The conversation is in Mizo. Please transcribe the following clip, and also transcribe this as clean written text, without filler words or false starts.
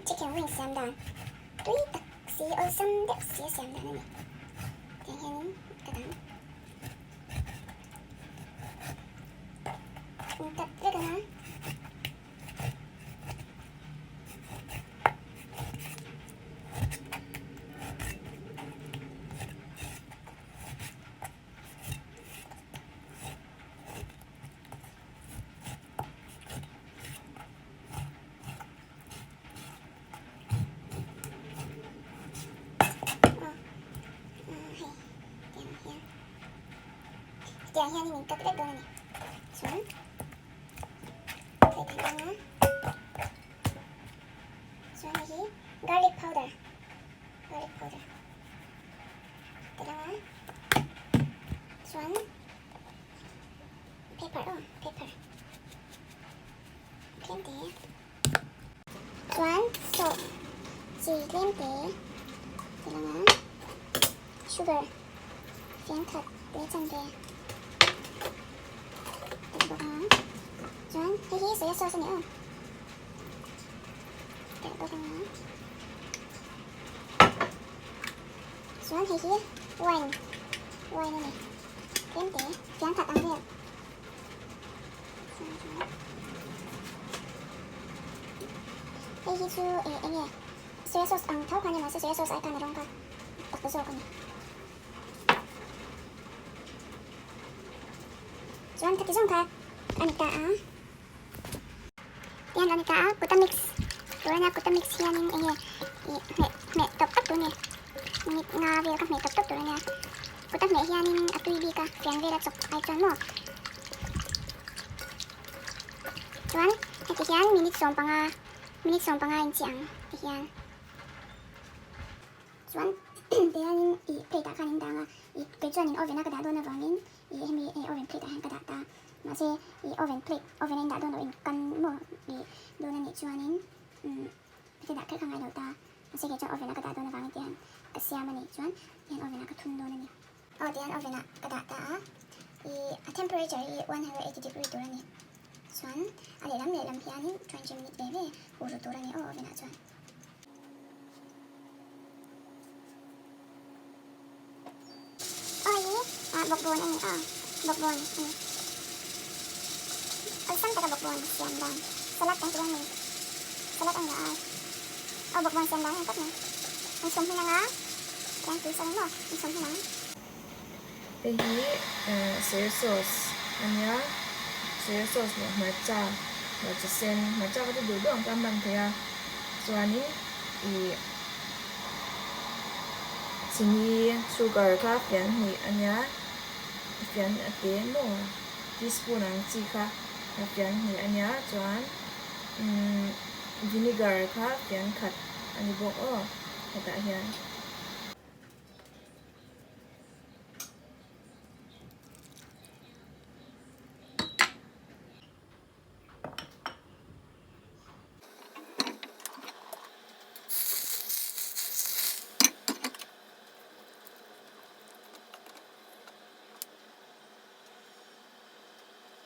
chicken wings siam dan tui tak si awlsam deuh si a siam dan a ni. Tiang hianin ka dang. In cut vek ang a. Tiang hian in cut vek dawn a ni. Chuan plate an dang a. Chuan hei hi garlic powder, garlic powder ka dang a. Chuan pepper aw pepper tlem te. Chuan salt chi tlem te ka dang a. Sugar fian khat leh chanve ka ti bawk ang a. Chuan hei hi soya sauce a ni aw telh bawk ang a. Chuan hei hi wine wine a ni tlem te fian khat ang vel. Hei hi chu eng nge soya sauce ang tho kha a ni mahse soya sauce ai khan a rawng kha tak zawk a ni. Chuan khati zawng kha a ni ta a. Tian lo ni ta a kuta mix tur a nia kuta mix hianin eng nge ih hmeh hmeh tawp tawp tur a ni. Minute nga vel kha hmeh tawp tawp tur a nia. Kuta hmeh hianin a tui bik a fian vela chawk ai chuan maw. Chuan heti hian minute 15 minute 15 in chi ang ti hian. Chuan tihianin ih plate ah khan in dang a ih kei chuanin oven a ka dah dawn avangin ih hemi hei oven plate ah hian ka dah ta mahse ih oven plate oven a in dah dawn loh in kan maw ih dawn anih chuanin umm heti dah kher kha ngai lo ta mahse kei chuan oven a ka dah dawn avangin tihian ka siam anih chuan tihian oven ah ka thun dawn a ni. Aw tihian oven ah ka dah ta a ih a temperature hi 180 degree tur a ni chuan a lehlam lehlam hianin 20 minute ve ve ur tur a ni aw oven ah chuan. Aw hi ah bawkbawn a ni a, bawkbawn a ni. Awlsam taka bawkbawn siam dan salad kan tih ang mai salad a ni lo a, aw bawkbawn siam dan a ni tawp mai. An chhum hun anga tiang tui sawi maw an chhum hun ang. Hei hi soya sauce a nia, soya sauce leh hmarcha, hmarcha sen, hmarcha kha chu duh duh ang kha a hman theih a, chuanin ih chini sugar kha fian hnih a nia, fian a te maw teaspoon ang chi kha fian hnih a nia, chuan umm vinegar kha fian khat a ni bawk aw hetah hian.